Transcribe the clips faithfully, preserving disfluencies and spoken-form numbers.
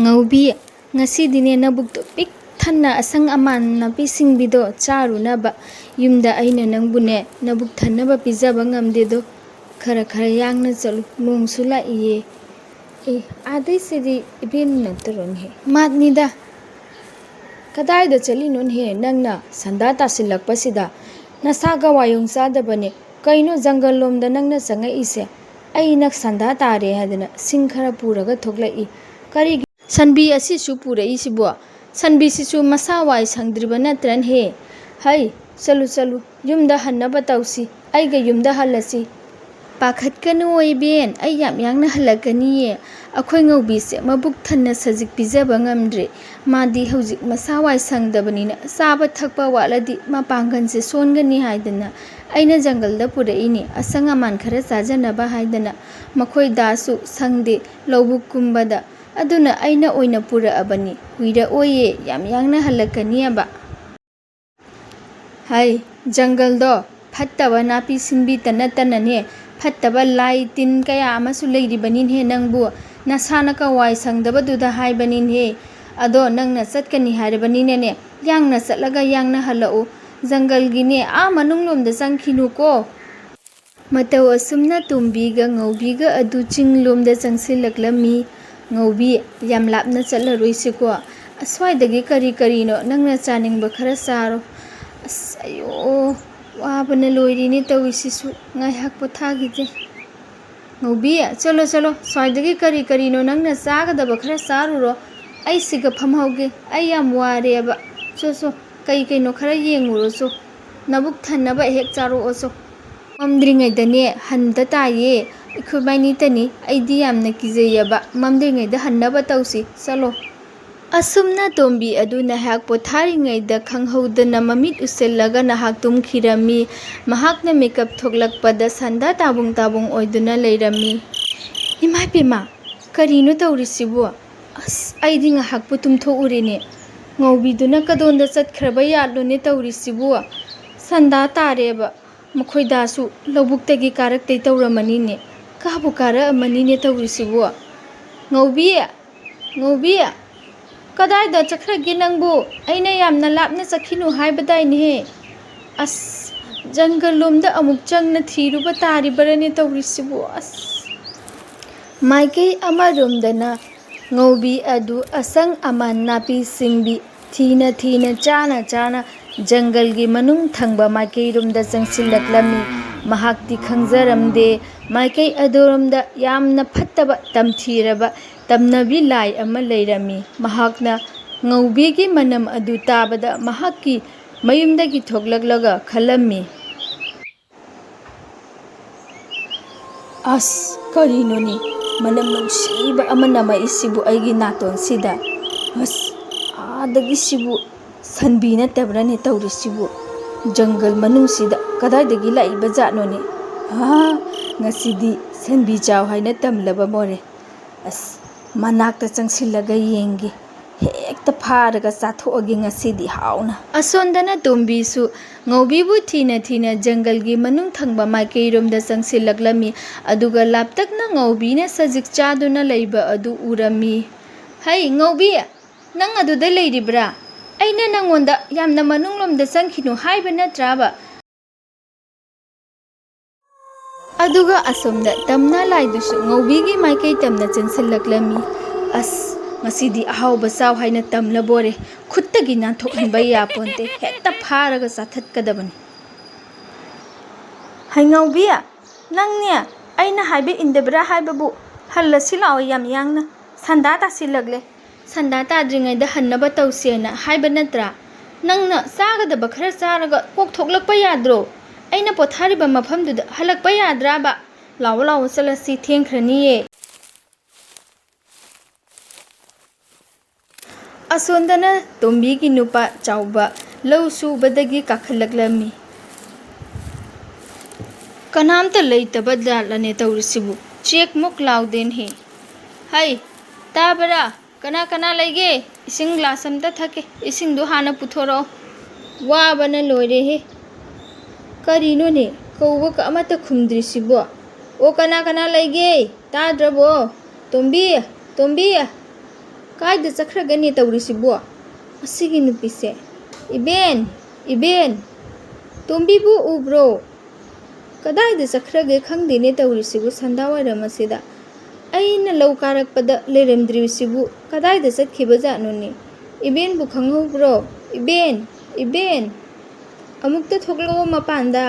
ꯉꯧꯕꯤ, ꯉꯁꯤꯗꯤꯅꯦ ꯅꯕꯨꯛꯇꯣ ꯄꯤꯛ ꯊꯟꯅ ꯑꯁꯪ ꯑꯃꯥꯟ ꯅꯥꯄꯤ ꯁꯤꯡꯕꯤꯗꯣ ꯆꯥꯔꯨꯅꯕ ꯌꯨꯝꯗ ꯑꯩꯅ ꯅꯪꯕꯨꯅꯦ ꯅꯕꯨꯛ ꯊꯟꯅꯕ ꯄꯤꯖꯕ ꯉꯝꯗꯦꯗꯣ꯫ ꯈꯔ ꯈꯔ ꯌꯥꯡꯅ ꯆꯠꯂꯨ, ꯅꯣꯡꯁꯨ ꯂꯥꯛꯏꯌꯦ꯫ ꯑꯦ, ꯑꯥꯗꯩꯁꯤꯗꯤ ꯏꯕꯦꯟ ꯅꯠꯇꯔꯣꯅꯦꯍꯦ? ꯃꯥꯅꯤꯗ꯫ ꯀꯗꯥꯏꯗ ꯆꯠꯂꯤꯅꯣꯅꯦꯍꯦ ꯅꯪꯅ? ꯁꯟꯗꯥ ꯇꯥꯁꯤꯜꯂꯛꯄꯁꯤꯗ ꯅꯁꯥꯒ ꯋꯥꯌꯣꯡ ꯆꯥꯗꯕꯅꯦ꯫ ꯀꯩꯅꯣ ꯖꯪꯒꯜ ꯂꯣꯝꯗ ꯅꯪꯅ ꯆꯪꯉꯛꯏꯁꯦ? ꯑꯩꯅ ꯁꯟꯗꯥ ꯇꯥꯔꯦ ꯍꯥꯏꯗꯅ ꯁꯤꯡ ꯈꯔ ꯄꯨꯔꯒ ꯊꯣꯛꯂꯛꯏ꯫ ꯀꯔꯤꯒꯤ ꯁꯟꯕꯤ ꯑꯁꯤꯁꯨ ꯄꯨꯔꯛꯏꯁꯤꯕꯣ? ꯁꯟꯕꯤꯁꯤꯁꯨ ꯃꯁꯥ ꯋꯥꯏ ꯁꯪꯗ꯭ꯔꯤꯕ ꯅꯠꯇ꯭ꯔꯅꯦꯍꯦ? ꯍꯩ, ꯆꯠꯂꯨ ꯆꯠꯂꯨ, ꯌꯨꯝꯗ ꯍꯟꯅꯕ ꯇꯧꯁꯤ꯫ ꯑꯩꯒ ꯌꯨꯝꯗ ꯍꯜꯂꯁꯤ꯫ ꯄꯥꯈꯠꯀꯅꯨ ꯏꯕꯦꯟ, ꯑꯩ ꯌꯥꯝ ꯌꯥꯡꯅ ꯍꯜꯂꯛꯀꯅꯤꯌꯦ꯫ ꯑꯩꯈꯣꯏ ꯉꯧꯕꯤꯁꯦ ꯃꯕꯨꯛ ꯊꯟꯅ ꯁꯖꯤꯛ ꯄꯤꯖꯕ ꯉꯝꯗ꯭ꯔꯦ꯫ ꯃꯥꯗꯤ ꯍꯧꯖꯤꯛ ꯃꯁꯥ ꯋꯥꯏ ꯁꯪꯗꯕꯅꯤꯅ ꯆꯥꯕ ꯊꯛꯄ ꯋꯥꯠꯂꯗꯤ ꯃꯄꯥꯡꯒꯜꯁꯦ ꯁꯣꯟꯒꯅꯤ ꯍꯥꯏꯗꯅ ꯑꯩꯅ ꯖꯪꯒꯜꯗ ꯄꯨꯔꯛꯏꯅꯤ, ꯑꯁꯪ ꯑꯃꯥꯟ ꯈꯔ ꯆꯥꯖꯅꯕ ꯍꯥꯏꯗꯅ꯫ ꯃꯈꯣꯏ ꯗꯥꯁꯨ ꯁꯪꯗꯦ ꯂꯧꯕꯨꯛ ꯀꯨꯝꯕꯗ, ꯑꯗꯨꯅ ꯑꯩꯅ ꯑꯣꯏꯅ ꯄꯨꯔꯛꯑꯕꯅꯤ꯫ ꯀꯨꯏꯔꯛꯑꯣꯏꯌꯦ, ꯌꯥꯝ ꯌꯥꯡꯅ ꯍꯜꯂꯛꯀꯅꯤꯑꯕ꯫ ꯍꯩ, ꯖꯪꯒꯜꯗꯣ ꯐꯠꯇꯕ ꯅꯥꯄꯤ ꯁꯤꯟꯕꯤꯇ ꯅꯠꯇꯅꯅꯦ, ꯐꯠꯇꯕ ꯂꯥꯏ ꯇꯤꯟ ꯀꯌꯥ ꯑꯃꯁꯨ ꯂꯩꯔꯤꯕꯅꯤꯅꯦ ꯅꯪꯕꯨ꯫ ꯅꯁꯥꯅ ꯀꯋꯥꯏ ꯁꯪꯗꯕꯗꯨꯗ ꯍꯥꯏꯕꯅꯤꯅꯦ꯫ ꯑꯗꯣ ꯅꯪꯅ ꯆꯠꯀꯅꯤ ꯍꯥꯏꯔꯕꯅꯤꯅꯅꯦ, ꯌꯥꯡꯅ ꯆꯠꯂꯒ ꯌꯥꯡꯅ ꯍꯜꯂꯛꯎ꯫ ꯖꯪꯒꯜꯒꯤꯅꯦ ꯑꯥ ꯃꯅꯨꯡꯂꯣꯝꯗ ꯆꯪꯈꯤꯅꯨꯀꯣ꯫ ꯃꯇꯧ ꯑꯁꯨꯝꯅ ꯇꯣꯝꯕꯤꯒ ꯉꯧꯕꯤꯒ ꯑꯗꯨ ꯆꯤꯡꯂꯣꯝꯗ ꯆꯪꯁꯤꯜꯂꯛꯂꯝꯃꯤ꯫ ꯉꯧꯕꯤ, ꯌꯥꯝ ꯂꯥꯞꯅ ꯆꯠꯂꯔꯣꯏꯁꯤꯀꯣ꯫ ꯑꯁ꯭ꯋꯥꯏꯗꯒꯤ ꯀꯔꯤ ꯀꯔꯤꯅꯣ ꯅꯪꯅ ꯆꯥꯅꯤꯡꯕ ꯈꯔ ꯆꯥꯔꯣ꯫ ꯑꯁ, ꯑꯌꯣ, ꯋꯥꯕꯅ ꯂꯣꯏꯔꯤꯅꯦ ꯇꯧꯔꯤꯁꯤꯁꯨ꯫ ꯉꯥꯏꯍꯥꯛ ꯄꯣꯊꯥꯈꯤꯒꯦ꯫ ꯉꯧꯕꯤ, ꯆꯠꯂꯣ, ꯆꯠꯂꯣ, ꯁ꯭ꯋꯥꯏꯗꯒꯤ ꯀꯔꯤ ꯀꯔꯤꯅꯣ ꯅꯪꯅ ꯆꯥꯒꯗꯕ ꯈꯔ ꯆꯥꯔꯨꯔꯣ꯫ ꯑꯩ ꯁꯤꯒ ꯐꯝꯍꯧꯒꯦ, ꯑꯩ ꯌꯥꯝ ꯋꯥꯔꯦꯕ꯫ ꯆꯣ, ꯆꯣ, ꯀꯩ ꯀꯩꯅꯣ ꯈꯔ ꯌꯦꯡꯉꯨꯔꯣ ꯆꯣ꯫ ꯅꯕꯨꯛ ꯊꯟꯅꯕ ꯍꯦꯛ ꯆꯥꯔꯛꯑꯣ ꯆꯣ꯫ ꯃꯝꯗ꯭ꯔꯤꯉꯩꯗꯅꯦ ꯍꯟꯕ ꯇꯥꯏꯌꯦ꯫ ꯑꯩꯈꯣꯏꯕꯥꯏꯅꯤꯇꯅꯤ, ꯑꯩꯗꯤ ꯌꯥꯝꯅ ꯀꯤꯖꯩꯌꯦꯕ꯫ ꯃꯝꯗ꯭ꯔꯤꯉꯩꯗ ꯍꯟꯅꯕ ꯇꯧꯁꯤ, ꯆꯠꯂꯣ꯫ ꯑꯁꯨꯝꯅ ꯇꯣꯝꯕꯤ ꯑꯗꯨ ꯅꯍꯥꯛ ꯄꯣꯊꯥꯔꯤꯉꯩꯗ ꯈꯪꯍꯧꯗꯅ ꯃꯃꯤꯠ ꯎꯏꯁꯤꯜꯂꯒ ꯅꯍꯥꯛ ꯇꯨꯝꯈꯤꯔꯝꯃꯤ꯫ ꯃꯍꯥꯛꯅ ꯃꯤꯀꯞ ꯊꯣꯛꯂꯛꯄꯗ ꯁꯟꯗꯥ ꯇꯥꯕꯨꯡ ꯇꯥꯕꯨꯡ ꯑꯣꯏꯗꯨꯅ ꯂꯩꯔꯝꯃꯤ꯫ ꯏꯃꯥ ꯄꯦꯝꯃ, ꯀꯔꯤꯅꯣ ꯇꯧꯔꯤꯁꯤꯕꯨ? ꯑꯁ, ꯑꯩꯗꯤ ꯉꯥꯏꯍꯥꯛꯄꯨ ꯇꯨꯝꯊꯣꯛꯎꯔꯦꯅꯦ꯫ ꯉꯧꯕꯤꯗꯨꯅ ꯀꯗꯣꯝꯗ ꯆꯠꯈ꯭ꯔꯕ ꯌꯥꯠꯂꯣꯅꯦ ꯇꯧꯔꯤꯁꯤꯕꯨ? ꯁꯟꯗꯥ ꯇꯥꯔꯦꯕ꯫ ꯃꯈꯣꯏꯗꯥꯁꯨ ꯂꯧꯕꯨꯛꯇꯒꯤ ꯀꯥꯔꯛꯇꯩ ꯇꯧꯔꯝꯃꯅꯤꯅꯦ꯫ ꯀꯥꯕꯨ ꯀꯥꯔꯛꯑꯝꯃꯅꯤꯅꯦ ꯇꯧꯔꯤꯁꯤꯕꯨ꯫ ꯉꯧꯕꯤ! ꯉꯧꯕꯤ, ꯀꯗꯥꯏꯗ ꯆꯠꯈ꯭ꯔꯒꯦ ꯅꯪꯕꯨ? ꯑꯩꯅ ꯌꯥꯝꯅ ꯂꯥꯞꯅ ꯆꯠꯈꯤꯅꯨ ꯍꯥꯏꯕꯗꯥꯏꯅꯦꯍꯦ? ꯑꯁ, ꯖꯪꯒꯜ ꯂꯣꯝꯗ ꯑꯃꯨꯛ ꯆꯪꯅ ꯊꯤꯔꯨꯕ ꯇꯥꯔꯤꯕꯔꯅꯦ ꯇꯧꯔꯤꯁꯤꯕꯨ꯫ ꯑꯁ꯫ ꯃꯥꯏꯀꯩ ꯑꯃꯔꯣꯝꯗꯅ ꯉꯧꯕꯤ ꯑꯗꯨ ꯑꯁꯪ ꯑꯃꯥꯟ ꯅꯥꯄꯤ ꯁꯤꯡꯕꯤ ꯊꯤꯅ ꯊꯤꯅ ꯆꯥꯅ ꯆꯥꯅ ꯖꯪꯒꯜꯒꯤ ꯃꯅꯨꯡ ꯊꯪꯕ ꯃꯥꯏꯀꯩꯔꯣꯝꯗ ꯆꯪꯁꯤꯜꯂꯛꯂꯝꯃꯤ꯫ ꯃꯍꯥꯛꯇꯤ ꯈꯪꯖꯔꯝꯗꯦ, ꯃꯥꯏꯀꯩ ꯑꯗꯨꯔꯣꯝꯗ ꯌꯥꯝꯅ ꯐꯠꯇꯕ ꯇꯝꯊꯤꯔꯕ ꯇꯝꯅꯕꯤ ꯂꯥꯏ ꯑꯃ ꯂꯩꯔꯝꯃꯤ꯫ ꯃꯍꯥꯛꯅ ꯉꯧꯕꯤꯒꯤ ꯃꯅꯝ ꯑꯗꯨ ꯇꯥꯕꯗ ꯃꯍꯥꯛꯀꯤ ꯃꯌꯨꯝꯗꯒꯤ ꯊꯣꯛꯂꯛꯂꯒ ꯈꯜꯂꯝꯃꯤ, "ꯑꯁ, ꯀꯔꯤꯅꯣꯅꯦ? ꯃꯅꯝ ꯅꯨꯡꯁꯤꯕ ꯑꯃ ꯅꯝꯃꯛꯏꯁꯤꯕꯨ ꯑꯩꯒꯤ ꯅꯥꯇꯣꯟꯁꯤꯗ꯫ ꯑꯁ, ꯑꯥꯗꯒꯤ ꯁꯤꯕꯨ ꯁꯟꯕꯤ ꯅꯠꯇꯕ꯭ꯔꯥꯅꯦ ꯇꯧꯔꯤꯁꯤꯕꯨ? ꯖꯪꯒꯜ ꯃꯅꯨꯡꯁꯤꯗ ꯀꯗꯥꯏꯗꯒꯤ ꯂꯥꯛꯏꯕ ꯖꯥꯠꯅꯣꯅꯦ? ꯑꯥ, ꯉꯁꯤꯗꯤ ꯁꯟꯕꯤ ꯆꯥꯎ ꯍꯥꯏꯅ ꯇꯝꯂꯕ ꯃꯣꯔꯦ꯫ ꯑꯁ, ꯃꯅꯥꯛꯇ ꯆꯪꯁꯤꯜꯂꯒ ꯌꯦꯡꯒꯦ꯫ ꯍꯦꯛꯇ ꯐꯥꯔꯒ ꯆꯥꯊꯣꯛꯑꯒꯦ ꯉꯁꯤꯗꯤ ꯍꯥꯎꯅ"꯫ ꯑꯁꯣꯝꯗꯅ ꯇꯣꯝꯕꯤꯁꯨ ꯉꯧꯕꯤꯕꯨ ꯊꯤꯅ ꯊꯤꯅ ꯖꯪꯒꯜꯒꯤ ꯃꯅꯨꯡ ꯊꯪꯕ ꯃꯥꯏꯀꯩꯔꯣꯝꯗ ꯆꯪꯁꯤꯜꯂꯛꯂꯝꯃꯤ꯫ ꯑꯗꯨꯒ ꯂꯥꯞꯇꯛꯅ ꯉꯧꯕꯤꯅ ꯁꯖꯤꯛ ꯆꯥꯗꯨꯅ ꯂꯩꯕ ꯑꯗꯨ ꯎꯔꯝꯃꯤ꯫ "ꯍꯩ, ꯉꯧꯕꯤ, ꯅꯪ ꯑꯗꯨꯗ ꯂꯩꯔꯤꯕ꯭ꯔꯥ? ꯑꯩꯅ ꯅꯪꯉꯣꯟꯗ ꯌꯥꯝꯅ ꯃꯅꯨꯡꯂꯣꯝꯗ ꯆꯪꯈꯤꯅꯨ ꯍꯥꯏꯕ ꯅꯠꯇ꯭ꯔꯥꯕ?" ꯑꯗꯨꯒ ꯑꯁꯣꯝꯗ ꯇꯝꯅ ꯂꯥꯏꯗꯨꯁꯨ ꯉꯧꯕꯤꯒꯤ ꯃꯥꯏꯀꯩ ꯇꯝꯅ ꯆꯦꯟꯁꯤꯜꯂꯛꯂꯝꯃꯤ꯫ "ꯑꯁ, ꯉꯁꯤꯗꯤ ꯑꯍꯥꯎꯕ ꯆꯥꯎ ꯍꯥꯏꯅ ꯇꯝꯂꯕꯣꯔꯦ꯫ ꯈꯨꯠꯇꯒꯤ ꯅꯥꯟꯊꯣꯛꯍꯟꯕ ꯌꯥꯄꯣꯟꯇꯦ꯫ ꯍꯦꯛꯇ ꯐꯥꯔꯒ ꯆꯥꯊꯠꯀꯗꯕꯅꯤ"꯫ "ꯍꯩꯉꯧꯕꯤ, ꯅꯪꯅꯦ ꯑꯩꯅ ꯍꯥꯏꯕ ꯏꯟꯗꯕ꯭ꯔꯥ ꯍꯥꯏꯕꯕꯨ? ꯍꯜꯂꯁꯤ ꯂꯥꯛꯑꯣ ꯌꯥꯝ ꯌꯥꯡꯅ꯫ ꯁꯟꯗꯥ ꯇꯥꯁꯤꯜꯂꯛꯂꯦ꯫ ꯁꯟꯗꯥ ꯇꯥꯗ꯭ꯔꯤꯉꯩꯗ ꯍꯟꯅꯕ ꯇꯧꯁꯦꯅ ꯍꯥꯏꯕ ꯅꯠꯇ꯭ꯔꯥ? ꯅꯪꯅ ꯆꯥꯒꯗꯕ ꯈꯔ ꯆꯥꯔꯒ ꯀꯣꯛ ꯊꯣꯛꯂꯛꯄ ꯌꯥꯗ꯭ꯔꯣ? ꯑꯩꯅ ꯄꯣꯊꯥꯔꯤꯕ ꯃꯐꯝꯗꯨꯗ ꯍꯜꯂꯛꯄ ꯌꯥꯗ꯭ꯔꯥꯕ? ꯂꯥꯛꯑꯣ, ꯂꯥꯛꯑꯣ, ꯆꯠꯂꯁꯤ, ꯊꯦꯡꯈ꯭ꯔꯅꯤꯌꯦ"꯫ ꯑꯁꯣꯝꯗꯅ ꯇꯣꯝꯕꯤꯒꯤ ꯅꯨꯄꯥ ꯆꯥꯎꯕ ꯂꯧ ꯁꯨꯕꯗꯒꯤ ꯀꯥꯈꯠꯂꯛꯂꯝꯃꯤ꯫ "ꯀꯅꯥꯝꯇ ꯂꯩꯇꯕ ꯖꯥꯠꯂꯅꯦ ꯇꯧꯔꯤꯁꯤꯕꯨ? ꯆꯦꯛꯃꯨꯛ ꯂꯥꯎꯗꯦꯅꯦꯍꯦ꯫ ꯍꯩ, ꯇꯥꯕ꯭ꯔꯥ? ꯀꯅꯥ ꯀꯅꯥ ꯂꯩꯒꯦ? ꯏꯁꯤꯡ ꯒ꯭ꯂꯥꯁ ꯑꯝꯇ ꯊꯛꯀꯦ꯫ ꯏꯁꯤꯡꯗꯣ ꯍꯥꯟꯅ ꯄꯨꯊꯣꯔꯛꯑꯣ꯫ ꯋꯥꯕꯅ ꯂꯣꯏꯔꯦꯍꯦ꯫ ꯀꯔꯤꯅꯣꯅꯦ? ꯀꯧꯕꯒ ꯑꯃꯠꯇ ꯈꯨꯝꯗ꯭ꯔꯤꯁꯤꯕꯣ? ꯑꯣ, ꯀꯅꯥ ꯀꯅꯥ ꯂꯩꯒꯦ? ꯇꯥꯗ꯭ꯔꯕꯣ? ꯇꯣꯝꯕꯤ, ꯇꯣꯝꯕꯤ!" ꯀꯥꯏꯗ ꯆꯠꯈ꯭ꯔꯒꯅꯦ ꯇꯧꯔꯤꯁꯤꯕꯣ? ꯑꯁꯤꯒꯤ ꯅꯨꯄꯤꯁꯦ꯫ ꯏꯕꯦꯟ! ꯏꯕꯦꯟ! ꯇꯣꯝꯕꯤꯕꯨ ꯎꯕ꯭ꯔꯣ? ꯀꯗꯥꯏꯗ ꯆꯠꯈ꯭ꯔꯒꯦ ꯈꯪꯗꯦꯅꯦ ꯇꯧꯔꯤꯁꯤꯕꯨ ꯁꯟꯗꯥ ꯋꯥꯏꯔꯝ ꯑꯁꯤꯗ꯫ ꯑꯩꯅ ꯂꯧ ꯀꯥꯔꯛꯄꯗ ꯂꯩꯔꯝꯗ꯭ꯔꯤꯕꯁꯤꯕꯨ ꯀꯗꯥꯏꯗ ꯆꯠꯈꯤꯕꯖꯥꯠꯅꯣꯅꯦ? ꯏꯕꯦꯟꯕꯨ ꯈꯪꯍꯧꯕ꯭ꯔꯣ? ꯏꯕꯦꯟ! ꯏꯕꯦꯟ! ꯑꯃꯨꯛꯇ ꯊꯣꯛꯂꯛꯑꯣ ꯃꯄꯥꯟꯗ꯫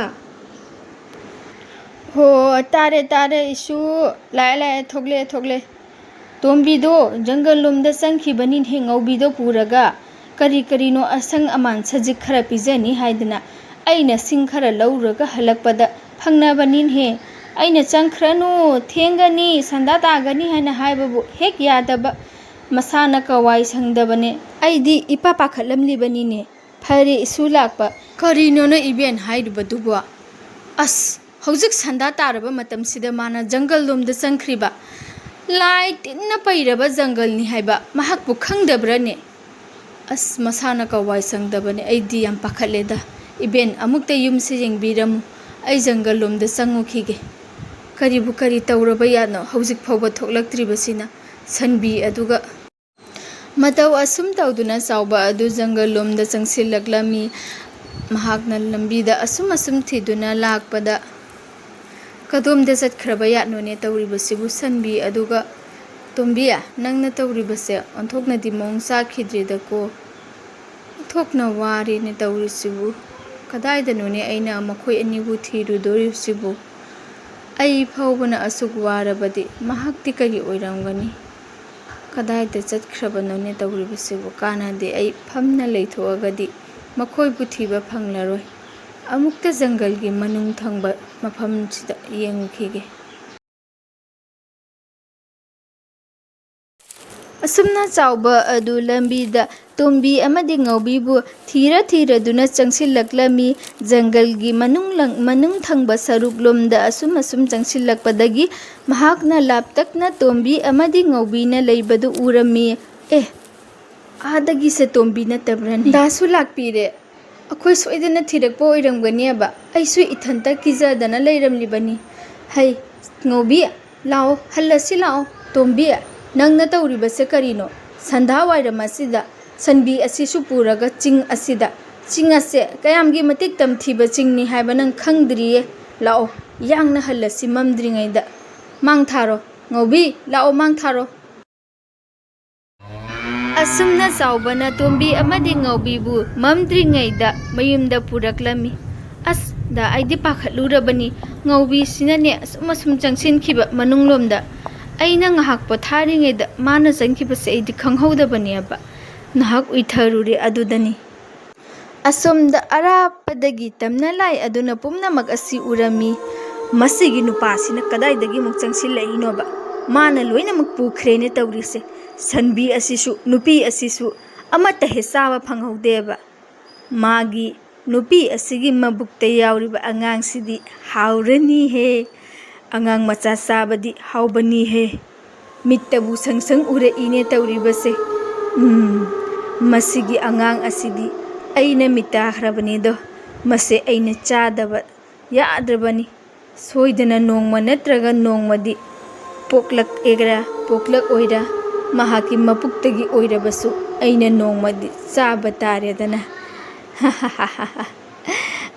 ꯍꯣ, ꯇꯥꯔꯦ, ꯇꯥꯔꯦ, ꯏꯁꯨ꯫ ꯂꯥꯛꯑꯦ, ꯂꯥꯛꯑꯦ, ꯊꯣꯛꯂꯛꯑꯦ, ꯊꯣꯛꯂꯛꯑꯦ꯫ ꯇꯣꯝꯕꯤꯗꯣ ꯖꯪꯒꯜ ꯂꯣꯝꯗ ꯆꯪꯈꯤꯕꯅꯤꯅꯦ, ꯉꯧꯕꯤꯗꯣ ꯄꯨꯔꯒ꯫ ꯀꯔꯤ ꯀꯔꯤꯅꯣ ꯑꯁꯪ ꯑꯃꯥꯟ ꯁꯖꯤꯛ ꯈꯔ ꯄꯤꯖꯅꯤ ꯍꯥꯏꯗꯅ ꯑꯩꯅ ꯁꯤꯡ ꯈꯔ ꯂꯧꯔꯨꯔꯒ ꯍꯜꯂꯛꯄꯗ ꯐꯪꯅꯕꯅꯤꯅꯦ꯫ ꯑꯩꯅ "ꯆꯪꯈ꯭ꯔꯅꯨ, ꯊꯦꯡꯒꯅꯤ, ꯁꯟꯗꯥ ꯇꯥꯒꯅꯤ" ꯍꯥꯏꯅ ꯍꯥꯏꯕꯕꯨ ꯍꯦꯛ ꯌꯥꯗꯕ꯫ ꯃꯁꯥꯅ ꯀꯋꯥꯏ ꯁꯪꯗꯕꯅꯦ꯫ ꯑꯩꯗꯤ ꯏꯄꯥ ꯄꯥꯈꯠꯂꯝꯂꯤꯕꯅꯤꯅꯦ꯫ ꯐꯔꯦ ꯏꯁꯨ ꯂꯥꯛꯄ꯫ ꯀꯔꯤꯅꯣꯅ ꯏꯕꯦꯟ ꯍꯥꯏꯔꯤꯕꯗꯨꯕꯣ? ꯑꯁ, ꯍꯧꯖꯤꯛ ꯁꯟꯗꯥ ꯇꯥꯔꯕ ꯃꯇꯝꯁꯤꯗ ꯃꯥꯅ ꯖꯪꯒꯜ ꯂꯣꯝꯗ ꯆꯪꯈ꯭ꯔꯤꯕ? ꯂꯥꯏ ꯇꯤꯟꯅ ꯄꯩꯔꯕ ꯖꯪꯒꯜꯅꯤ ꯍꯥꯏꯕ ꯃꯍꯥꯛꯄꯨ ꯈꯪꯗꯕ꯭ꯔꯅꯦ? ꯑꯁ, ꯃꯁꯥꯅ ꯀꯋꯥꯏ ꯁꯪꯗꯕꯅꯦ꯫ ꯑꯩꯗꯤ ꯌꯥꯝ ꯄꯥꯈꯠꯂꯦꯗ꯫ ꯏꯕꯦꯟ, ꯑꯃꯨꯛꯇ ꯌꯨꯝꯁꯦ ꯌꯦꯡꯕꯤꯔꯝꯃꯨ꯫ ꯑꯩ ꯖꯪꯒꯜ ꯂꯣꯝꯗ ꯆꯪꯉꯨꯈꯤꯒꯦ꯫ ꯀꯔꯤꯕꯨ ꯀꯔꯤ ꯇꯧꯔꯕ ꯌꯥꯠꯅꯣ ꯍꯧꯖꯤꯛ ꯐꯥꯎꯕ ꯊꯣꯛꯂꯛꯇ꯭ꯔꯤꯕꯁꯤꯅ? ꯁꯟꯕꯤ ꯑꯗꯨꯒ ꯃꯇꯧ ꯑꯁꯨꯝ ꯇꯧꯗꯨꯅ ꯆꯥꯎꯕ ꯑꯗꯨ ꯖꯪꯒꯜ ꯂꯣꯝꯗ ꯆꯪꯁꯤꯜꯂꯛꯂꯝꯃꯤ꯫ ꯃꯍꯥꯛꯅ ꯂꯝꯕꯤꯗ ꯑꯁꯨꯝ ꯑꯁꯨꯝ ꯊꯤꯗꯨꯅ ꯂꯥꯛꯄꯗ, "ꯀꯗꯣꯝꯗ ꯆꯠꯈ꯭ꯔꯕ ꯌꯥꯠꯅꯣꯅꯦ ꯇꯧꯔꯤꯕꯁꯤꯕꯨ ꯁꯟꯕꯤ?" ꯑꯗꯨꯒ, "ꯇꯣꯝꯕꯤ, ꯅꯪꯅ ꯇꯧꯔꯤꯕꯁꯦ ꯑꯣꯟꯊꯣꯛꯅꯗꯤ ꯃꯑꯣꯡ ꯆꯥꯈꯤꯗ꯭ꯔꯦꯗꯀꯣ꯫ ꯑꯣꯟꯊꯣꯛꯅ ꯋꯥꯔꯦꯅꯦ ꯇꯧꯔꯤꯁꯤꯕꯨ꯫ ꯀꯗꯥꯏꯗꯅꯣꯅꯦ ꯑꯩꯅ ꯃꯈꯣꯏ ꯑꯅꯤꯕꯨ ꯊꯤꯔꯨꯗꯣꯔꯤꯕꯁꯤꯕꯨ? ꯑꯩ ꯐꯥꯎꯕꯅ ꯑꯁꯨꯛ ꯋꯥꯔꯕꯗꯤ ꯃꯍꯥꯛꯇꯤ ꯀꯔꯤ ꯑꯣꯏꯔꯝꯒꯅꯤ? ꯀꯗꯥꯏꯗ ꯆꯠꯈ꯭ꯔꯕꯅꯣꯅꯦ ꯇꯧꯔꯤꯕꯁꯤꯕꯨ? ꯀꯥꯟꯅꯗꯦ, ꯑꯩ ꯐꯝꯅ ꯂꯩꯊꯣꯛꯑꯒꯗꯤ ꯃꯈꯣꯏꯕꯨ ꯊꯤꯕ ꯐꯪꯂꯔꯣꯏ꯫ ꯑꯃꯨꯛꯇ ꯖꯪꯒꯜꯒꯤ ꯃꯅꯨꯡ ꯊꯪꯕ ꯃꯐꯝꯁꯤꯗ ꯌꯦꯡꯉꯨꯈꯤꯒꯦ꯫" ꯑꯁꯨꯝꯅ ꯆꯥꯎꯕ ꯑꯗꯨ ꯂꯝꯕꯤꯗ ꯇꯣꯝꯕꯤ ꯑꯃꯗꯤ ꯉꯧꯕꯤꯕꯨ ꯊꯤꯔ ꯊꯤꯔꯗꯨꯅ ꯆꯪꯁꯤꯜꯂꯛꯂꯝꯃꯤ꯫ ꯖꯪꯒꯜꯒꯤ ꯃꯅꯨꯡ ꯂꯪ-, ꯃꯅꯨꯡ ꯊꯪꯕ ꯁꯔꯨꯛꯂꯣꯝꯗ ꯑꯁꯨꯝ ꯑꯁꯨꯝ ꯆꯪꯁꯤꯜꯂꯛꯄꯗꯒꯤ ꯃꯍꯥꯛꯅ ꯂꯥꯞꯇꯛꯅ ꯇꯣꯝꯕꯤ ꯑꯃꯗꯤ ꯉꯧꯕꯤꯅ ꯂꯩꯕꯗꯨ ꯎꯔꯝꯃꯤ꯫ "ꯑꯦ, ꯑꯥꯗꯒꯤꯁꯦ ꯇꯣꯝꯕꯤ ꯅꯠꯇꯕ꯭ꯔꯅꯦ? ꯗꯥꯁꯨ ꯂꯥꯛꯄꯤꯔꯦ꯫ ꯑꯩꯈꯣꯏ ꯁꯣꯏꯗꯅ ꯊꯤꯔꯛꯄ ꯑꯣꯏꯔꯝꯒꯅꯦꯕ꯫ ꯑꯩꯁꯨ ꯏꯊꯟꯇ ꯀꯤꯖꯗꯅ ꯂꯩꯔꯝꯂꯤꯕꯅꯤ꯫ ꯍꯩ, ꯉꯧꯕꯤ, ꯂꯥꯛꯑꯣ, ꯍꯜꯂꯁꯤ ꯂꯥꯛꯑꯣ꯫ ꯇꯣꯝꯕꯤ, ꯅꯪꯅ ꯇꯧꯔꯤꯕꯁꯦ ꯀꯔꯤꯅꯣ? ꯁꯟꯙꯥ ꯋꯥꯏꯔꯝ ꯑꯁꯤꯗ ꯁꯟꯕꯤ ꯑꯁꯤꯁꯨ ꯄꯨꯔꯒ ꯆꯤꯡ ꯑꯁꯤꯗ, ꯆꯤꯡ ꯑꯁꯦ ꯀꯌꯥꯝꯒꯤ ꯃꯇꯤꯛ ꯇꯝꯊꯤꯕ ꯆꯤꯡꯅꯤ ꯍꯥꯏꯕ ꯅꯪ ꯈꯪꯗ꯭ꯔꯤꯌꯦ꯫ ꯂꯥꯛꯑꯣ, ꯌꯥꯡꯅ ꯍꯜꯂꯁꯤ ꯃꯝꯗ꯭ꯔꯤꯉꯩꯗ꯫ ꯃꯥꯡ ꯊꯥꯔꯣ, ꯉꯧꯕꯤ, ꯂꯥꯛꯑꯣ, ꯃꯥꯡ ꯊꯥꯔꯣ꯫ ꯑꯁꯨꯝꯅ ꯆꯥꯎꯕꯅ ꯇꯣꯝꯕꯤ ꯑꯃꯗꯤ ꯉꯧꯕꯤꯕꯨ ꯃꯝꯗ꯭ꯔꯤꯉꯩꯗ ꯃꯌꯨꯝꯗ ꯄꯨꯔꯛꯂꯝꯃꯤ꯫ ꯑꯁ, ꯗꯥ, ꯑꯩꯗꯤ ꯄꯥꯈꯠꯂꯨꯔꯕꯅꯤ꯫ ꯉꯧꯕꯤꯁꯤꯅꯅꯦ ꯑꯁꯨꯝ ꯑꯁꯨꯝ ꯆꯪꯁꯤꯟꯈꯤꯕ ꯃꯅꯨꯡꯂꯣꯝꯗ꯫ ꯑꯩꯅ ꯉꯥꯏꯍꯥꯛ ꯄꯣꯊꯥꯔꯤꯉꯩꯗ ꯃꯥꯅ ꯆꯪꯈꯤꯕꯁꯦ ꯑꯩꯗꯤ ꯈꯪꯍꯧꯗꯕꯅꯦꯕ꯫ ꯉꯥꯏꯍꯥꯛ ꯎꯏꯊꯔꯨꯔꯦ ꯑꯗꯨꯗꯅꯤ꯫ ꯑꯁꯣꯝꯗ ꯑꯔꯥꯞꯄꯗꯒꯤ ꯇꯝꯅ ꯂꯥꯏ ꯑꯗꯨꯅ ꯄꯨꯝꯅꯃꯛ ꯑꯁꯤ ꯎꯔꯝꯃꯤ꯫ "ꯃꯁꯤꯒꯤ ꯅꯨꯄꯥꯁꯤꯅ ꯀꯗꯥꯏꯗꯒꯤ ꯑꯃꯨꯛ ꯆꯪꯁꯤꯜꯂꯛꯏꯅꯣꯕ? ꯃꯥꯅ ꯂꯣꯏꯅꯃꯛ ꯄꯨꯈ꯭ꯔꯦꯅꯦ ꯇꯧꯔꯤꯁꯦ꯫ ꯁꯟꯕꯤ ꯑꯁꯤꯁꯨ, ꯅꯨꯄꯤ ꯑꯁꯤꯁꯨ ꯑꯃꯠꯇ ꯍꯦꯛ ꯆꯥꯕ ꯐꯪꯍꯧꯗꯦꯕ꯫ ꯃꯥꯒꯤ ꯅꯨꯄꯤ ꯑꯁꯤꯒꯤ ꯃꯕꯨꯛꯇ ꯌꯥꯎꯔꯤꯕ ꯑꯉꯥꯡꯁꯤꯗꯤ ꯍꯥꯎꯔꯅꯤꯍꯦ꯫ ꯑꯉꯥꯡ ꯃꯆꯥ ꯆꯥꯕꯗꯤ ꯍꯥꯎꯕꯅꯤꯍꯦ꯫ ꯃꯤꯠꯇꯕꯨ ꯁꯪ ꯁꯪ ꯎꯔꯛꯏꯅꯦ ꯇꯧꯔꯤꯕꯁꯦ꯫ ꯎꯝ, ꯃꯁꯤꯒꯤ ꯑꯉꯥꯡ ꯑꯁꯤꯗꯤ ꯑꯩꯅ ꯃꯤꯇꯥꯈ꯭ꯔꯕꯅꯤꯗꯣ꯫ ꯃꯁꯦ ꯑꯩꯅ ꯆꯥꯗꯕ ꯌꯥꯗ꯭ꯔꯕꯅꯤ꯫ ꯁꯣꯏꯗꯅ ꯅꯣꯡꯃ ꯅꯠꯇ꯭ꯔꯒ ꯅꯣꯡꯃꯗꯤ ꯄꯣꯛꯂꯛꯑꯦꯒꯔꯥ ꯄꯣꯛꯂꯛꯑꯣꯏꯔꯥ, ꯃꯍꯥꯛꯀꯤ ꯃꯄꯨꯛꯇꯒꯤ ꯑꯣꯏꯔꯕꯁꯨ ꯑꯩꯅ ꯅꯣꯡꯃꯗꯤ ꯆꯥꯕ ꯇꯥꯔꯦꯗꯅ꯫"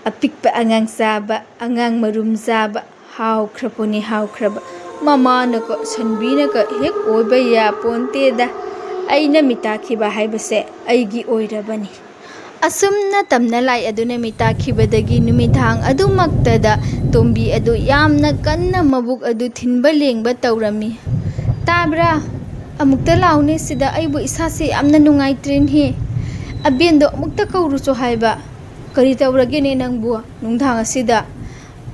ꯑꯄꯤꯛꯄ ꯑꯉꯥꯡ ꯆꯥꯕ, ꯑꯉꯥꯡ ꯃꯔꯨꯝ ꯆꯥꯕ, ꯍꯥꯎꯈ꯭ꯔꯕꯅꯤ, ꯍꯥꯎꯈ꯭ꯔꯕ꯫ ꯃꯃꯥꯅꯒ ꯁꯟꯕꯤꯅꯒ ꯍꯦꯛ ꯑꯣꯏꯕ ꯌꯥꯄꯣꯟꯇꯦꯗ꯫ ꯑꯩꯅ ꯃꯤꯇꯥꯈꯤꯕ ꯍꯥꯏꯕꯁꯦ ꯑꯩꯒꯤ ꯑꯣꯏꯔꯕꯅꯤ꯫ ꯑꯁꯨꯝꯅ ꯇꯝꯅ ꯂꯥꯏ ꯑꯗꯨꯅ ꯃꯤꯇꯥꯈꯤꯕꯗꯒꯤ ꯅꯨꯃꯤꯗꯥꯡ ꯑꯗꯨꯃꯛꯇꯗ ꯇꯣꯝꯕꯤ ꯑꯗꯨ ꯌꯥꯝꯅ ꯀꯟꯅ ꯃꯕꯨꯛ ꯑꯗꯨ ꯊꯤꯟꯕ ꯂꯦꯡꯕ ꯇꯧꯔꯝꯃꯤ꯫ "ꯇꯥꯕ꯭ꯔꯥ? ꯑꯃꯨꯛꯇ ꯂꯥꯎꯅꯦ ꯁꯤꯗ, ꯑꯩꯕꯨ ꯏꯁꯥꯁꯦ ꯌꯥꯝꯅ ꯅꯨꯡꯉꯥꯏꯇ꯭ꯔꯦꯅꯦꯍꯦ꯫ ꯑꯕꯦꯟꯗꯣ ꯑꯃꯨꯛꯇ ꯀꯧꯔꯨꯆꯣ ꯍꯥꯏꯕ꯫ ꯀꯔꯤ ꯇꯧꯔꯒꯦꯅꯦ ꯅꯪꯕꯨ ꯅꯨꯡꯗꯥꯡ ꯑꯁꯤꯗ?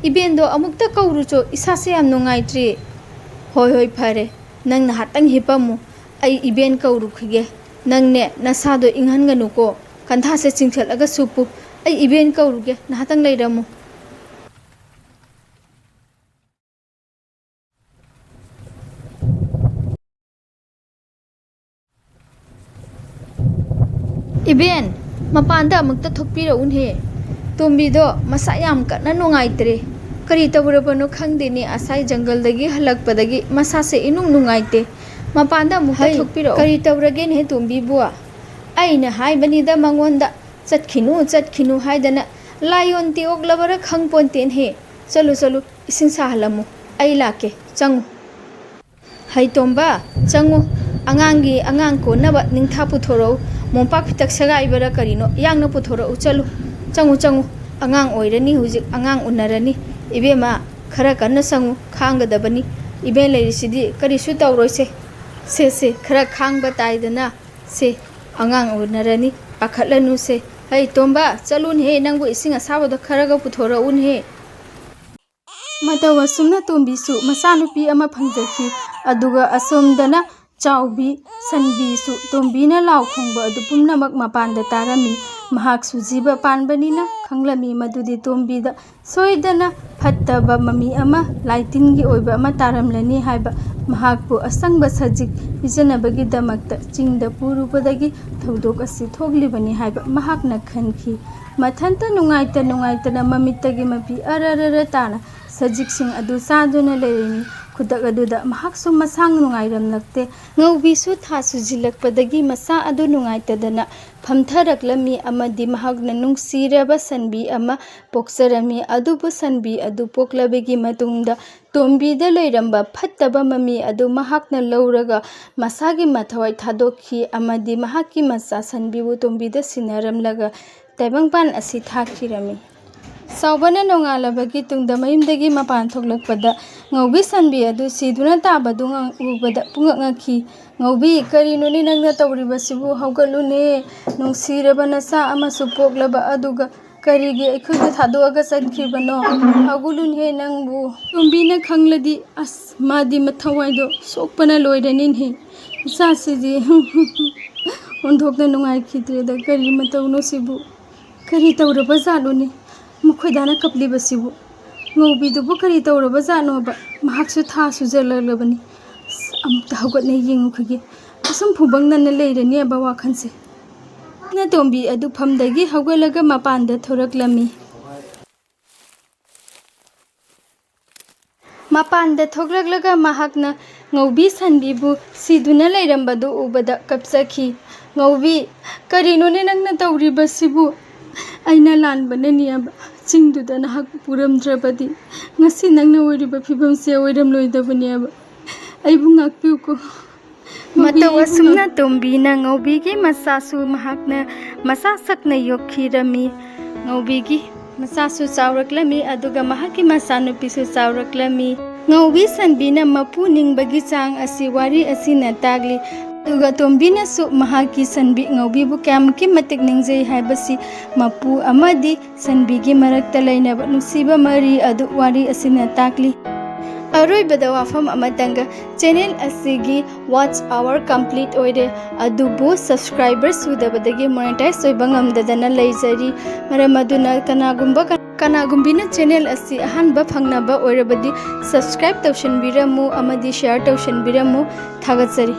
ꯏꯕꯦꯟꯗꯣ ꯑꯃꯨꯛꯇ ꯀꯧꯔꯨꯆꯣ, ꯏꯁꯥꯁꯦ ꯌꯥꯝ ꯅꯨꯡꯉꯥꯏꯇ꯭ꯔꯦ꯫" "ꯍꯣꯏ, ꯍꯣꯏ, ꯐꯔꯦ, ꯅꯪ ꯉꯥꯏꯍꯥꯛꯇꯪ ꯍꯤꯞꯄꯝꯃꯨ, ꯑꯩ ꯏꯕꯦꯟ ꯀꯧꯔꯨꯈꯤꯒꯦ꯫ ꯅꯪꯅꯦ ꯅꯁꯥꯗꯣ ꯏꯪꯍꯟꯒꯅꯨꯀꯣ, ꯀꯟꯊꯥꯁꯦ ꯆꯤꯡꯊꯠꯂꯒ ꯁꯨꯞꯄꯨ꯫ ꯑꯩ ꯏꯕꯦꯟ ꯀꯧꯔꯨꯒꯦ, ꯉꯥꯏꯍꯥꯛꯇꯪ ꯂꯩꯔꯝꯃꯨ꯫" "ꯏꯕꯦꯟ, ꯃꯄꯥꯟꯗ ꯑꯃꯨꯛꯇ ꯊꯣꯛꯄꯤꯔꯛꯎꯅꯦꯍꯦ꯫ ꯇꯣꯝꯕꯤꯗꯣ ꯃꯁꯥ ꯌꯥꯝ ꯀꯟꯅ ꯅꯨꯡꯉꯥꯏꯇ꯭ꯔꯦ꯫ ꯀꯔꯤ ꯇꯧꯔꯕꯅꯣ ꯈꯪꯗꯦꯅꯦ, ꯉꯁꯥꯏ ꯖꯪꯒꯜꯗꯒꯤ ꯍꯜꯂꯛꯄꯗꯒꯤ ꯃꯁꯥꯁꯦ ꯏꯅꯨꯡ ꯅꯨꯡꯉꯥꯏꯇꯦ꯫ ꯃꯄꯥꯟꯗ ꯑꯃꯨꯛꯇ ꯍꯩ, ꯊꯣꯛꯄꯤꯔꯛꯑꯣ꯫ ꯀꯔꯤ ꯇꯧꯔꯒꯦꯅꯦꯍꯦ ꯇꯣꯝꯕꯤꯕꯨ? ꯑꯩꯅ ꯍꯥꯏꯕꯅꯤꯗ ꯃꯉꯣꯟꯗ, "ꯆꯠꯈꯤꯅꯨ, ꯆꯠꯈꯤꯅꯨ" ꯍꯥꯏꯗꯅ꯫ ꯂꯥꯏꯑꯣꯟ ꯇꯤꯑꯣꯛꯂꯕꯔꯥ ꯈꯪꯄꯣꯟꯇꯦꯅꯦꯍꯦ꯫ ꯆꯠꯂꯨ, ꯆꯠꯂꯨ, ꯏꯁꯤꯡ ꯁꯥꯍꯜꯂꯝꯃꯨ꯫ ꯑꯩ ꯂꯥꯛꯀꯦ, ꯆꯪꯉꯨ꯫ ꯍꯩ ꯇꯣꯝꯕ, ꯆꯪꯉꯨ꯫ ꯑꯉꯥꯡꯒꯤ, ꯑꯉꯥꯡ ꯀꯣꯟꯅꯕ ꯅꯤꯡꯊꯥ ꯄꯨꯊꯣꯔꯛꯎ꯫ ꯃꯣꯝꯄꯥꯛ ꯐꯤꯗꯛ ꯁꯦꯒꯥꯏꯕꯔꯥ ꯀꯔꯤꯅꯣ, ꯌꯥꯡꯅ ꯄꯨꯊꯣꯔꯛꯎ꯫ ꯆꯠꯂꯨ, ꯆꯪꯉꯨ, ꯆꯪꯉꯨ꯫ ꯑꯉꯥꯡ ꯑꯣꯏꯔꯅꯤ ꯍꯧꯖꯤꯛ, ꯑꯉꯥꯡ ꯎꯅꯔꯅꯤ꯫ ꯏꯕꯦꯝꯃ, ꯈꯔ ꯀꯟꯅ ꯆꯪꯉꯨ, ꯈꯥꯡꯒꯗꯕꯅꯤ꯫ ꯏꯕꯦꯟ ꯂꯩꯔꯤꯁꯤꯗꯤ ꯀꯔꯤꯁꯨ ꯇꯧꯔꯣꯏꯁꯦ꯫ ꯁꯦ, ꯁꯦ, ꯈꯔ ꯈꯥꯡꯕ ꯇꯥꯏꯗꯅ꯫ ꯁꯦ, ꯑꯉꯥꯡ ꯎꯅꯔꯅꯤ, ꯄꯥꯈꯠꯂꯅꯨꯁꯦ꯫ ꯍꯩ ꯇꯣꯝꯕ, ꯆꯠꯂꯨꯅꯦꯍꯦ, ꯅꯪꯕꯨ ꯏꯁꯤꯡ ꯑꯁꯥꯕꯗꯣ ꯈꯔꯒ ꯄꯨꯊꯣꯔꯛꯎꯅꯦꯍꯦ꯫ ꯃꯇꯧ ꯑꯁꯨꯝꯅ ꯇꯣꯝꯕꯤꯁꯨ ꯃꯆꯥꯅꯨꯄꯤ ꯑꯃ ꯐꯪꯖꯈꯤ꯫ ꯑꯗꯨꯒ ꯑꯁꯣꯝꯗꯅ ꯆꯥꯎꯕꯤ ꯁꯟꯕꯤꯁꯨ ꯇꯣꯝꯕꯤꯅ ꯂꯥꯎ ꯈꯣꯡꯕ ꯑꯗꯨ ꯄꯨꯝꯅꯃꯛ ꯃꯄꯥꯟꯗ ꯇꯥꯔꯝꯃꯤ꯫ ꯃꯍꯥꯛꯁꯨ ꯖꯤꯕ ꯄꯥꯟꯕꯅꯤꯅ ꯈꯪꯂꯝꯃꯤ ꯃꯗꯨꯗꯤ ꯇꯣꯝꯕꯤꯗ ꯁꯣꯏꯗꯅ ꯐꯠꯇꯕ ꯃꯃꯤ ꯑꯃ, ꯂꯥꯏꯇꯤꯟꯒꯤ ꯑꯣꯏꯕ ꯑꯃ ꯇꯥꯔꯝꯂꯅꯤ ꯍꯥꯏꯕ꯫ ꯃꯍꯥꯛꯄꯨ ꯑꯁꯪꯕ ꯁꯖꯤꯛ ꯄꯤꯖꯅꯕꯒꯤꯗꯃꯛꯇ ꯆꯤꯡꯗ ꯄꯨꯔꯨꯕꯗꯒꯤ ꯊꯧꯗꯣꯛ ꯑꯁꯤ ꯊꯣꯛꯂꯤꯕꯅꯤ ꯍꯥꯏꯕ ꯃꯍꯥꯛꯅ ꯈꯟꯈꯤ꯫ ꯃꯊꯟꯇ ꯅꯨꯡꯉꯥꯏꯇ ꯅꯨꯡꯉꯥꯏꯇꯅ ꯃꯃꯤꯠꯇꯒꯤ ꯃꯄꯤ ꯑꯔꯔꯔ ꯇꯥꯅ ꯁꯖꯤꯛꯁꯤꯡ ꯑꯗꯨ ꯆꯥꯗꯨꯅ ꯂꯩꯔꯝꯃꯤ꯫ ꯈꯨꯗꯛ ꯑꯗꯨꯗ ꯃꯍꯥꯛꯁꯨ ꯃꯁꯥ ꯅꯨꯡꯉꯥꯏꯔꯝꯂꯛꯇꯦ꯫ ꯉꯧꯕꯤꯁꯨ ꯊꯥ ꯁꯨꯖꯤꯜꯂꯛꯄꯗꯒꯤ ꯃꯁꯥ ꯑꯗꯨ ꯅꯨꯡꯉꯥꯏꯇꯗꯅ ꯐꯝꯊꯔꯛꯂꯝꯃꯤ ꯑꯃꯗꯤ ꯃꯍꯥꯛꯅ ꯅꯨꯡꯁꯤꯔꯕ ꯁꯟꯕꯤ ꯑꯃ ꯄꯣꯛꯆꯔꯝꯃꯤ꯫ ꯑꯗꯨꯕꯨ ꯁꯟꯕꯤ ꯑꯗꯨ ꯄꯣꯛꯂꯕꯒꯤ ꯃꯇꯨꯡꯗ ꯇꯣꯝꯕꯤꯗ ꯂꯩꯔꯝꯕ ꯐꯠꯇꯕ ꯃꯃꯤ ꯑꯗꯨ ꯃꯍꯥꯛꯅ ꯂꯧꯔꯒ ꯃꯁꯥꯒꯤ ꯃꯊꯋꯥꯏ ꯊꯥꯗꯣꯛꯈꯤ ꯑꯃꯗꯤ ꯃꯍꯥꯛꯀꯤ ꯃꯆꯥ ꯁꯟꯕꯤꯕꯨ ꯇꯣꯝꯕꯤꯗ ꯁꯤꯟꯅꯔꯝꯂꯒ ꯇꯥꯏꯕꯪꯄꯥꯟ ꯑꯁꯤ ꯊꯥꯈꯤꯔꯝꯃꯤ꯫ ꯆꯥꯎꯕꯅ ꯅꯣꯡꯉꯥꯜꯂꯕꯒꯤ ꯇꯨꯡꯗ ꯃꯌꯨꯝꯗꯒꯤ ꯃꯄꯥꯟ ꯊꯣꯛꯂꯛꯄꯗ ꯉꯧꯕꯤ ꯁꯟꯕꯤ ꯑꯗꯨ ꯁꯤꯗꯨꯅ ꯇꯥꯕꯗꯨ ꯉꯛ-, ꯎꯕꯗ ꯄꯨꯡꯉꯛ ꯉꯛꯈꯤ꯫ "ꯉꯧꯕꯤ, ꯀꯔꯤꯅꯣꯅꯦ ꯅꯪꯅ ꯇꯧꯔꯤꯕꯁꯤꯕꯨ? ꯍꯧꯒꯠꯂꯨꯅꯦ, ꯅꯨꯡꯁꯤꯔꯕ ꯅꯆꯥ ꯑꯃꯁꯨ ꯄꯣꯛꯂꯕ ꯑꯗꯨꯒ ꯀꯔꯤꯒꯤ ꯑꯩꯈꯣꯏꯕꯨ ꯊꯥꯗꯣꯛꯑꯒ ꯆꯠꯈꯤꯕꯅꯣ? ꯍꯧꯒꯠꯂꯨꯅꯦꯍꯦ ꯅꯪꯕꯨ!" ꯇꯣꯝꯕꯤꯅ ꯈꯪꯂꯗꯤ, ꯑꯁ, ꯃꯥꯗꯤ ꯃꯊꯋꯥꯏꯗꯣ ꯁꯣꯛꯄꯅ ꯂꯣꯏꯔꯅꯤꯅꯦꯍꯦ꯫ ꯏꯆꯥꯁꯤꯗꯤ ꯑꯣꯟꯊꯣꯛꯅ ꯅꯨꯡꯉꯥꯏꯈꯤꯗ꯭ꯔꯦꯗ, ꯀꯔꯤ ꯃꯇꯧꯅꯣ ꯁꯤꯕꯨ? ꯀꯔꯤ ꯇꯧꯔꯕ ꯖꯥꯠꯅꯣꯅꯦ ꯃꯈꯣꯏꯗꯥꯅ ꯀꯞꯂꯤꯕꯁꯤꯕꯨ? ꯉꯧꯕꯤꯗꯨꯕꯨ ꯀꯔꯤ ꯇꯧꯔꯕ ꯖꯥꯠꯅꯣꯕ? ꯃꯍꯥꯛꯁꯨ ꯊꯥ ꯁꯨꯖꯜꯂꯛꯂꯕꯅꯤ꯫ ꯑꯁ, ꯑꯃꯨꯛꯇ ꯍꯧꯒꯠꯅ ꯌꯦꯡꯉꯨꯈꯤꯒꯦ꯫ ꯑꯁꯨꯝ ꯐꯨꯕꯪꯅꯅ ꯂꯩꯔꯅꯦꯕ ꯋꯥꯈꯜꯁꯦ꯫ ꯅꯇꯣꯝꯕꯤ ꯑꯗꯨ ꯐꯝꯗꯒꯤ ꯍꯧꯒꯠꯂꯒ ꯃꯄꯥꯟꯗ ꯊꯣꯔꯛꯂꯝꯃꯤ꯫ ꯃꯄꯥꯟꯗ ꯊꯣꯛꯂꯛꯂꯒ ꯃꯍꯥꯛꯅ ꯉꯧꯕꯤ ꯁꯟꯕꯤꯕꯨ ꯁꯤꯗꯨꯅ ꯂꯩꯔꯝꯕꯗꯨ ꯎꯕꯗ ꯀꯞꯆꯈꯤ꯫ "ꯉꯧꯕꯤ, ꯀꯔꯤꯅꯣꯅꯦ ꯅꯪꯅ ꯇꯧꯔꯤꯕꯁꯤꯕꯨ? ꯑꯩꯅ ꯂꯥꯟꯕꯅꯅꯤ ꯍꯥꯏꯕ꯫ ꯆꯤꯡꯗꯨꯗ ꯅꯍꯥꯛ ꯄꯨꯔꯝꯗ꯭ꯔꯕꯗꯤ ꯉꯁꯤ ꯅꯪꯅ ꯑꯣꯏꯔꯤꯕ ꯐꯤꯕꯝꯁꯦ ꯑꯣꯏꯔꯝꯂꯣꯏꯗꯕꯅꯦꯕ꯫ ꯑꯩꯕꯨ ꯉꯥꯛꯄꯤꯌꯨꯀꯣ꯫ ꯃꯇꯧ ꯑꯁꯨꯝꯅ ꯇꯣꯝꯕꯤꯅ ꯉꯧꯕꯤꯒꯤ ꯃꯆꯥꯁꯨ ꯃꯍꯥꯛꯅ ꯃꯆꯥ ꯁꯛꯅ ꯌꯣꯛꯈꯤꯔꯝꯃꯤ꯫ ꯉꯧꯕꯤꯒꯤ ꯃꯆꯥꯁꯨ ꯆꯥꯎꯔꯛꯂꯝꯃꯤ, ꯑꯗꯨꯒ ꯃꯍꯥꯛꯀꯤ ꯃꯆꯥꯅꯨꯄꯤꯁꯨ ꯆꯥꯎꯔꯛꯂꯝꯃꯤ꯫ ꯉꯧꯕꯤ ꯁꯟꯕꯤꯅ ꯃꯄꯨ ꯅꯤꯡꯕꯒꯤ ꯆꯥꯡ ꯑꯁꯤ ꯋꯥꯔꯤ ꯑꯁꯤꯅ ꯇꯥꯛꯂꯤ꯫ ꯑꯗꯨꯒ ꯇꯣꯝꯕꯤꯅꯁꯨ ꯃꯍꯥꯛꯀꯤ ꯁꯟꯕꯤ ꯉꯧꯕꯤꯕꯨ ꯀꯌꯥꯃꯨꯛꯀꯤ ꯃꯇꯤꯛ ꯅꯤꯡꯖꯩ ꯍꯥꯏꯕꯁꯤ ꯃꯄꯨ ꯑꯃꯗꯤ ꯁꯟꯕꯤꯒꯤ ꯃꯔꯛꯇ ꯂꯩꯅꯕ ꯅꯨꯡꯁꯤꯕ ꯃꯔꯤ ꯑꯗꯨ ꯋꯥꯔꯤ ꯑꯁꯤꯅ ꯇꯥꯛꯂꯤ꯫ ꯑꯔꯣꯏꯕꯗ ꯋꯥꯐꯝ ꯑꯃꯇꯪꯒ, ꯆꯦꯅꯦꯜ ꯑꯁꯤꯒꯤ watch hour complete ꯑꯣꯏꯔꯦ, ꯑꯗꯨꯕꯨ subscriber ꯁꯨꯗꯕꯗꯒꯤ monetize ꯑꯣꯏꯕ ꯉꯝꯗꯗꯅ ꯂꯩꯖꯔꯤ꯫ ꯃꯔꯝ ꯑꯗꯨꯅ ꯀꯅꯥꯒꯨꯝꯕ, ꯀꯅꯥꯒꯨꯝꯕꯤꯅ ꯆꯦꯅꯦꯜ ꯑꯁꯤ ꯑꯍꯥꯟꯕ ꯐꯪꯅꯕ ꯑꯣꯏꯔꯕꯗꯤ subscribe ꯇꯧꯁꯤꯟꯕꯤꯔꯝꯃꯨ ꯑꯃꯗꯤ share ꯇꯧꯁꯤꯟꯕꯤꯔꯝꯃꯨ꯫ ꯊꯥꯒꯠꯆꯔꯤ꯫